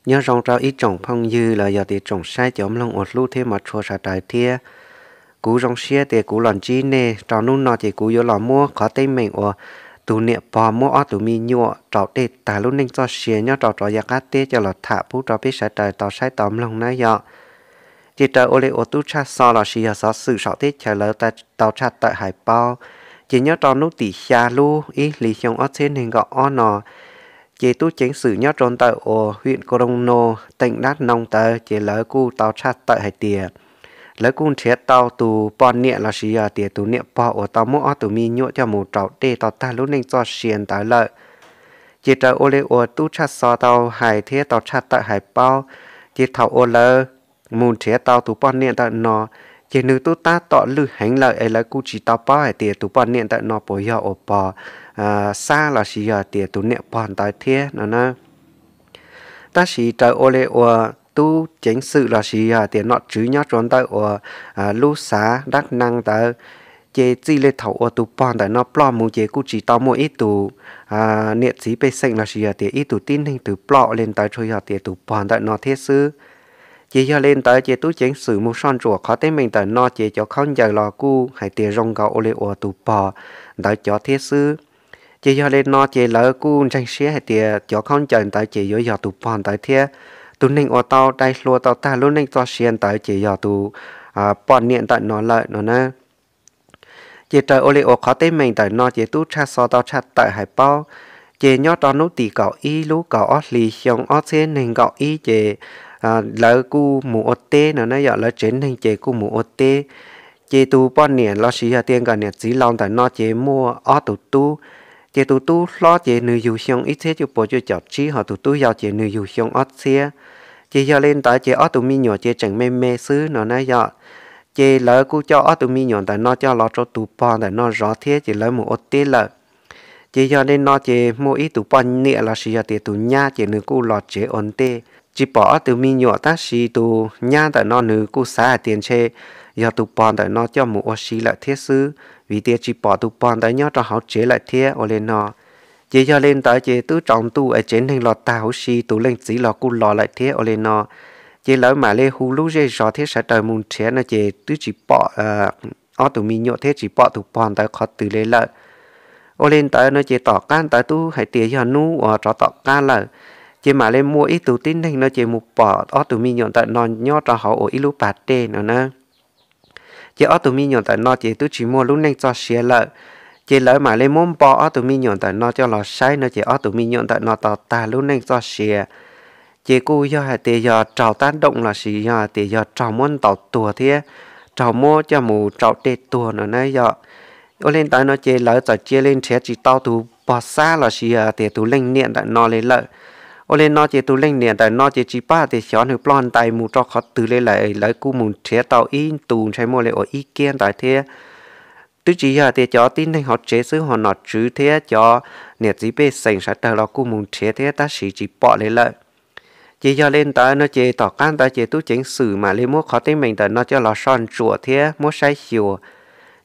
Nyob zoo rau ib tsoom phooj ywg los yog tias tsoom saib cov mloog uas hlub thiab mos tshua sawv daws thiab. Kuv zoo siab tias kuv los ntsib nej rau hnub no ces kuv yuav los muab qhov teeb meem uas tus niam pog muab ob tug me nyuam raus dej tag lub neej txoj sia nyob rau rov yav qab teb coj los tham pub rau peb sawv daws tau saib tau mloog na yog. Ces raws ua li uas tub tshaj xo los sis yog xov xwm saum teb chaws lawv tau tshaj tawm hais paub, ces nyob rau hnub tim xya lub ib hlis xyoo ob txhiab nees nkaum ob no, ces tub ceev xwm nyob rau ntawm uas hwm Kos Roos Noo teem Dab Noo ntawd ces lawv kuj tau tshaj tawm hais tias lawv kuj nrhiav tau tus poj niam los sis yog tias tus niam pog uas tau muab ob tug me nyuam coj mus raus dej tau tag lub neej txoj sia ntawd lawm. Ces raws ua li uas tub tshaj xo tau hais thiab tau tshaj tawm hais paub, ces thaum uas lawv mus nrhiav tau tus poj niam ntawm no, ces nws twb tab tom lwj heev lawm es lawv kuj tsis tau paub hais tias tus poj niam ntawm no puas yog uas pog Xab los sis yog tias tus niam pog ntawd thiab no na. Tab sis raws ua li uas tub ceev xwm los sis yog tias nom tswv nyob rau ntawm uas lub xav Dab Noo ntawd, ces txij li thaum uas tus pog ntawm no ploj mus ces kuj tsis tau muaj ib tug niam txiv pej xeem los sis yog tias ib tug tib neeg twg ploj ua li ntawd tsuas yog tias tus pog ntawm no thiab xwb. Ces yog li ntawd ces tub ceev xwm mus soj ntsuam qhov teeb meem ntawm no ces cov khaub ncaws los kuj hais tias zoo nkaus ua li uas tus pog ntawd cov thiab xwb. Ces yog li no ces lawv kuj ntseeg siab hais tias cov khaub ncaws ntawd ces yuav yog tus pog ntawd thiab, tus neeg uas tau dai hlua tau tag lub neej txoj sia ntawd ces yog tus poj niam ntawm no lawm no na. Ces raws ua li uas qhov teeb meem ntawm no ces tub tshaj xo tau tshaj tawm hais paub, ces nyob rau hnub tim kaum ib lub kaum ob hlis xyoo ob txhiab nees nkaum ib ces lawv kuj mus ua teb no na yog, lawv tsev neeg ces kuj mus ua teb. Ces tus poj niam los sis yog tias nkawm niam txiv laus ntawm no ces muaj ob tug tub. Ces tus tub hlob ces nws yug xyoo ib txhiab cuaj puas cuaj caum tsib, ho tus tub yau ces nws yug xyoo ob txhiab. Ces yog li ntawd ces ob tug me nyuam ces tseem me me xwb no na yog. Ces lawv kuj coj ob tug me nyuam ntawm no coj los rau tus pog ntawm no zov thiab ces lawv mus ua teb lawm. Ces yog li no ces muaj ib tug poj niam los sis yog tias tus nyab ces nws kuj los tsev ua ntej, tsis pom ob tug me nyuam, tab sis tus nyab ntawm no nws kuj xav hais tias ntshe yog tus pog ntawm no coj mus ua si lawm thiab xwb, vim tias tsis pom tus pog ntawd nyob rau hauv tsev lawm thiab ua li no. Ces yog li ntawd ces twb tsaus ntuj es tsev neeg los tag huv si, tus leej txiv los kuj los lawm thiab ua li no. Ces lawv mam li hu lub zej zos thiab sawv daws mus nrhiav no ces twb tsis pom ob tug me nyuam thiab tsis pom tus pog ntawd qhov twg li lawm. Ua li ntawd no ces tom qab ntawd twb hais tias yog hnub uas rov tom qab lawm, ces mam li muaj ib tug tib neeg no ces mus pom ob tug me nyuam ntawm no nyob rau hauv uas ib lub pas dej no na. Ces ob tug me nyuam ntawm no ces twb tsis muaj lub neej txoj sia lawm. Ces lawv mam li muab npo ob tug me nyuam ntawm no coj los saib no ces ob tug me nyuam ntawm no tau tag lub neej txoj sia. Ces kuj yog hais tias yog raug tab doom los sis yog hais tias yog raug muab ntaus tuag thiab raug muab coj mus rau dej tuag no na yog. Ua li ntawd no ces lawv txawm cia li nrhiav tsis tau tus pog Xab los sis yog tias tus leej niam ntawm no li lawm. Ua li no ces tus leej niam ntawm no ces tsis paub hais tias xyov nws ploj ntais mus rau qhov twg li lawm, lawv kuj mus nrhiav tau ib ntus ntshe muaj li uas ib kiab ntawd thiab. Twb tsis yog hais tias cov tib neeg hauv tsev xwb, ho nom tswv thiab cov niam txiv pej xeem sawv daws los kuj mus nrhiav thiab tab sis tsis pom li lawm. Ces yog li ntawd no ces tom qab ntawd ces tub ceev xwm mam li muab qhov teeb meem ntawm no coj los soj ntsuam thiab muab saib xyuas.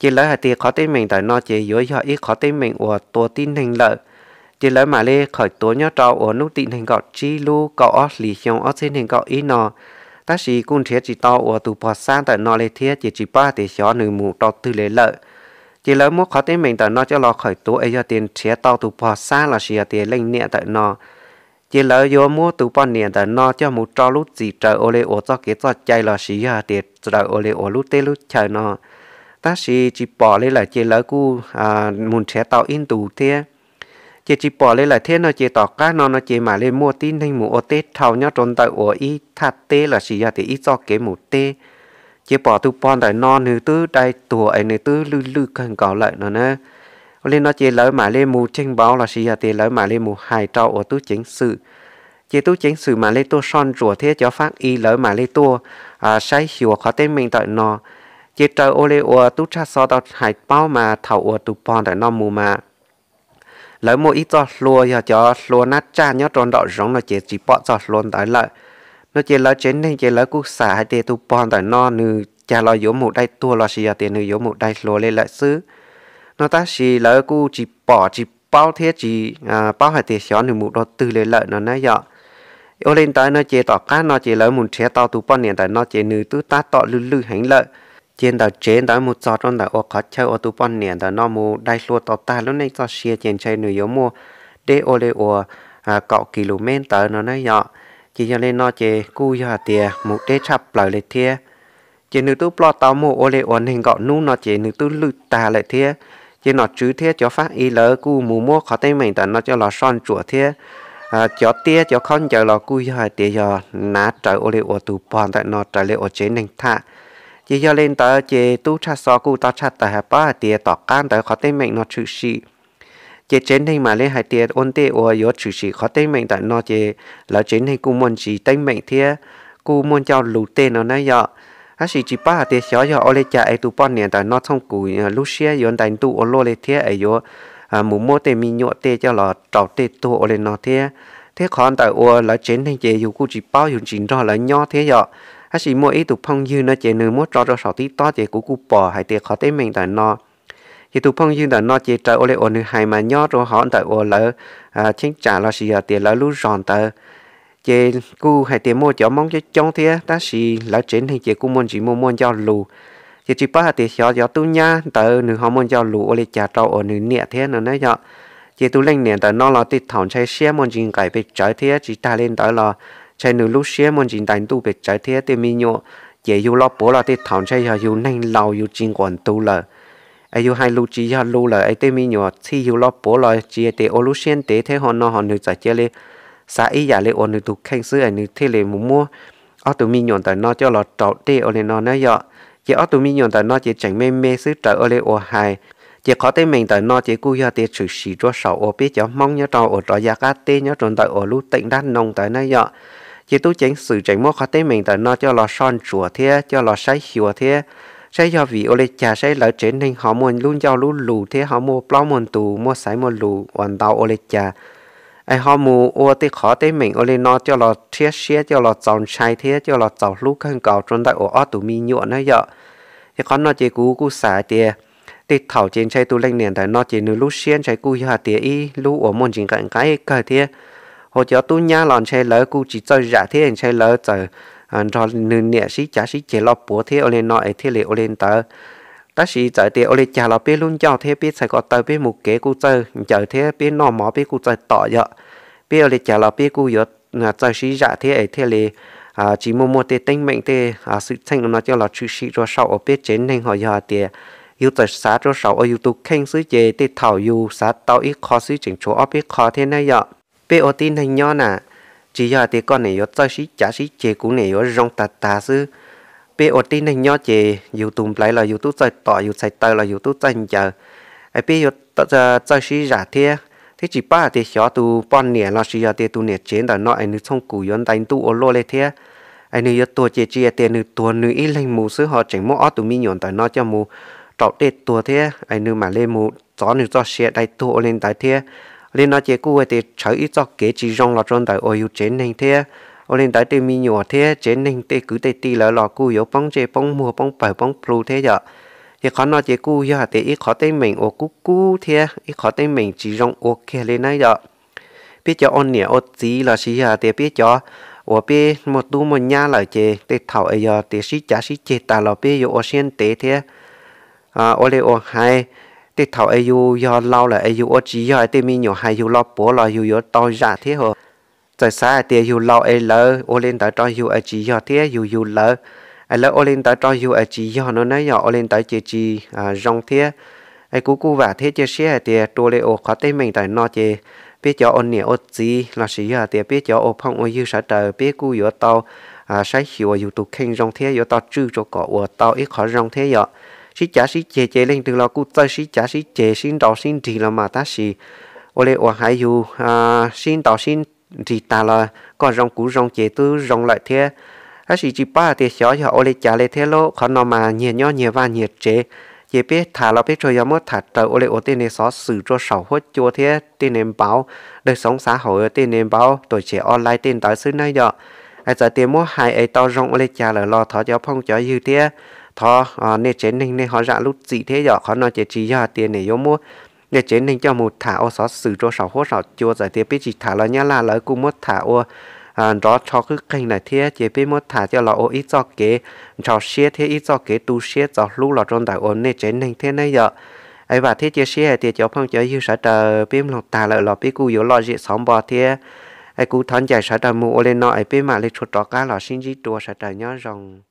Ces lawv hais tias qhov teeb meem ntawm no ces yuav yog ib qhov teeb meem uas tua tib neeg lawm. Ces lawv mam li khawm tuav nyob rau uas hnub tim nees nkaum tsib lub kaum ob hlis xyoo ob txhiab nees nkaum ib no, tab sis kuj nrhiav tsis tau uas tus pog Xab ntawm no li thiab ces tsis paub hais tias xyov nws mus rau twg li lawm. Ces lawv muab qhov teeb meem ntawm no coj los khawm tuav es yog tias nrhiav tau tus pog Xab los sis yog tias leej niam ntawm no, ces lawv yuav muab tus poj niam ntawm no coj mus rau lub txim raws ua li uas txoj kev txoj cai los sis yog tias raws ua li uas lub teb lub chaw no. Tab sis tsis pom li lawm ces lawv kuj mus nrhiav tau ib ntus thiab, ces tsis pom li lawm thiab no ces tom qab no no ces mam li muaj tib neeg mus ua teb dhau nyob rau ntawm uas ib thaj teb los sis yog tias ib txoj kev mus teb. Ces pom tus pog ntawm no nws twb dai tuag es nws twb lwj lwj kawg nkaus lawm no na. Ua li no ces lawv mam li mus cheej npauv los sis yog tias lawv mam li mus hais rau uas tub ceev xwm. Ces tub ceev xwm mam li tuaj soj ntsuam thiab cov fab i lawv mam li tuaj saib xyuas qhov teeb meem ntawm no. Ces raws ua li uas tub tshaj xov tau hais paub mas thaum uas tus pog ntawm no mus mas lawv muaj ib txoj hlua yog cov hlua nab tsaj nyob rau nraum zoov no ces tsis pom txoj hlua ntawd lawm. No ces lawv tsev neeg ces lawv kuj xam hais tias tus pog ntawm no nws cas los yuav mus dai tuag los sis yog tias nws yuav mus dai hlua li lawm xwb. No tab sis lawv kuj tsis pom tsis paub thiab tsis paub hais tias xyov nws mus dua twg li lawm no na yom. Ua li ntawd no ces tom qab no ces lawv mus nrhiav tau tus poj niam ntawm no ces nws twb tab tom lwj lwj heev lawm. Ces ntawm tsev ntawd mus txog rau ntawm uas qhov chaw uas tus poj niam ntawm no mus dai hlua tau tag lub neej txoj sia ces ntshe nws yuav muaj deb ua li uas kaum kis lus mev ntawd no na yom. Ces yog li no ces kuj yog hais tias mus deb tshaj plaws li thiab. Ces nws twb ploj tau muaj ua li uas nees nkaum hnub no ces nws twb lwj tag lawm thiab. Ces nom tswv thiab cov fab i lawv kuj mus muab qhov teeb meem ntawm no coj los soj ntsuam thiab. Cov tiab cov khaub ncaws los kuj yog hais tias yog hnav raws ua li uas tus pog ntawm no raws li uas tsev neeg tham. Ces yog li ntawd ces tub tshaj xo kuj tau tshaj tawm hais paub hais tias tom qab ntawd qhov teeb meem no tshwm sim. Ces tsev neeg mam li hais tias ua ntej uas yuav tshwm sim qhov teeb meem ntawm no ces lawv tsev neeg kuj muaj ntsis teeb meem thiab kuj muaj ncauj lus tej no na yom. Tab sis tsis paub hais tias xyov yog ua li cas es tus poj niam ntawm no txhooj kum lub siab yuav ntais ntuj ua luaj li thiab es yuav mus muab tej me nyuam tej coj los rau tej tuag ua li no thiab. Thiab qhov ntawm uas lawv tsev neeg ces yus kuj tsis paub, yus tsis nrog lawv nyob thiab yom. Tab sis muaj ib tug phooj ywg no ces nws muab tso rau saum TikTok ces kuv kuj pom hais tias qhov teeb meem ntawm no ces tus phooj ywg ntawm no ces raws ua li uas nws hais mas nyob rau hauv ntawm uas lawv cheeb tsam los sis yog tias lawv lub zos ntawd ces kuj hais tias muaj cov Hmoob coob coob thiab tab sis lawv tsev neeg ces kuj muaj ntsis muaj muaj ncauj lus. Ces tsis paub hais tias xyov cov tub nyab ntawd nws ho muaj ncauj lus ua li cas rau uas nws niam thiab no na yom. Ces tus leej niam ntawm no los tej thaum ntshai siab muaj ntsis nqaim pes tsawv thiab tsis tag li ntawd los ntshai nws lub siab muaj ntsis ntais ntuj pes tsawv thiab tej me nyuam ces yug los puav los tej thaum ntshai yog yug neeg laus yug tsis nquam ntug lawm es yug hais lus tsis yog lus lawm es tej me nyuam txhij yug los puav los tsis tias ua lub siab ntev thiab ho no ho nws txawm cia li xav ib yam li uas nws tus kheej xwb es nws thiaj li mus muab ob tug me nyuam ntawm no coj los rau dej ua li no na yom. Ces ob tug me nyuam ntawm no ces tseem me me xwb raws ua li uas hais. Ces qhov teeb meem ntawm no ces kuj yog tias tshwm sim rau saum uas peb cov Hmoob nyob rau uas rov yav qab teb nyob rau ntawm uas lub teem Dab Noo ntawd na yom. Ces tub ceev xwm tseem muab qhov teeb meem ntawm no coj los soj ntsuam thiab coj los saib xyuas thiab saib yog vim ua li cas saib lawv tsev neeg ho muaj lub ncauj lub lus thiab ho muaj plaub muaj ntug muaj xaiv muaj lus uas ntau ua li cas es ho mus ua tej qhov teeb meem ua li no coj los rhiab siab coj los txaus ntshai thiab coj los txaus hlub kawg nkaus rau ntawm uas ob tug me nyuam na yom. Ces qhov no ces kuv kuj xav hais tias tej thaum ces ntshai tus leej niam ntawm no ces nws lub siab ntshai kuj yog hais tias ib lub uas muaj ntsis nqaim nqaim kawg thiab. Hos cov tub nyab los ntshai lawv kuj tsis txawj zam thiab ntshai lawv txawm nrog nws niam sib cav sib ceg los puav thiab ua li no es thiaj li ua li ntawd. Tab sis txawm tias ua li cas los peb lub ncauj thiab peb txhais ko taw peb mus kev kuj txawj ncaws thiab peb noj mov peb kuj txawj tom yom. Peb ua li cas los peb kuj yuav txawj sib zam thiab es thiaj li tsis muaj muaj tej teeb meem tej xwm txheej no coj los tshwm sim rau saum uas peb tsev neeg ho yog hais tias yus txawm xav rau saum uas yus tus kheej xwb ces tej thaum yus xav tau ib qho xwb tseem tshuav ob peb qho thiab na yom. Peb ua tib neeg nyob na, tsis yog hais tias koj niam yuav txawj sib cav sib ceg kuv niam yuav zoo tag tag xwb. Peb ua tib neeg nyob ces yus tus nplaiv los yus tub txawj tom, yus txhais taw los yus tub txawj ncaws, es peb yuav txawj sib zam thiab. Thiab tsis paub hais tias xyov tus poj niam los sis yog tias tus niam tsev ntawm no es nws txhooj kum yuav ntais ntuj ua luaj li thiab es nws yuav tuag ces tsis hais tias nws tuag nws ib leeg mus xwb ho tseem muab ob tug me nyuam ntawm no coj mus raum dej tuag thiab es nws mam li mus txov nws txoj sia dai tuag ua li ntawd thiab. Li no ces kuj hais tias tshawv ib txoj kev tsis zoo los rau ntawm uas yus tsev neeg thiab. Ua li ntawd tej me nyuam thiab tsev neeg tej kwv tej tij lawv los kuj yuav poob ntsej poob muag poob pawg poob plhu thiab yom. Ces qhov no ces kuj yog hais tias ib qhov teeb meem uas kub kub thiab ib qhov teeb meem tsis zoo ua kiag li na yom. Peb cov ua niam ua txiv los sis yog hais tias peb cov uas peb muaj tub muaj nyab lawm ces tej thaum es yog tias sib cav sib ceg tas los peb yuav ua siab ntev thiab. Ua li uas hais, tej thaum es yus yog laus lawm es yus ua tsis yog es tej me nyuam hais yus los puav los yus yuav tau zam thiab ho. Txawm xav hais tias yus laus es lawv ua li ntawd rau yus es tsis yog thiab yus yug lawv es lawv ua li ntawd rau yus es tsis yog no na yom, ua li ntawd ces tsis zoo thiab. Es kuv kuj vam thiab cia siab hais tias dua li uas qhov teeb meem ntawm no ces peb cov ua niam ua txiv los sis yog hais tias peb cov ua phooj ua ywg sawv daws peb kuj yuav tau saib xyuas yus tus kheej zoo thiab yuav tau tswj rau kom ua tau ib qhov zoo thiab yom. Sib cav sib ceg ces leej twg los kuj txawj sib cav sib ceg sib ntaus sib nrig los mas tab sis ua li uas hais yus sib ntaus sib nrig tag los koj zoo kuv zoo ces twb zoo lawm thiab. Tab sis tsis paub hais tias xyov yog ua li cas li thiab lauj, qhov no mas nyias nyob nyias vaj nyias tsev. Ces peb tham los peb tsuas yog muab tham raws ua li uas tej niag xov xwm rau saum huab cua thiab tej niag npauv daws xoov xav haum tej niag npauv tuam tsev online tej ntawd xwb na yom. Es txawm tias muab hais es tau zoo ua li cas lawm los thov cov phooj cov ywg thiab thov nej tsev neeg nej ho zam lub txim thiab yom. Qhov no ces tsis yog hais tias nim yuav muab nej tsev neeg coj mus tham ua xov xwm rau saum huab saum cua, txawm tias peb tsis tham los Nyab Laj lawv kuj muab tham ua nrov tsho qwb qeeg lawm thiab, ces peb muab tham coj los ua ib txoj kev ntshaus siab thiab ib txoj kev tu siab txaus hlub los rau ntawm uas nej tsev neeg thiab nawb yom. Es vam thiab cia siab hais tias cov phooj cov ywg sawv daws peb mloog tag lawm los peb kuj yuav loj zem xov npo thiab. Es kuv thov ncaim sawv daws mus ua li no es peb mam li tshua rov qab los sib ntsib dua, sawv daws nyob zoo.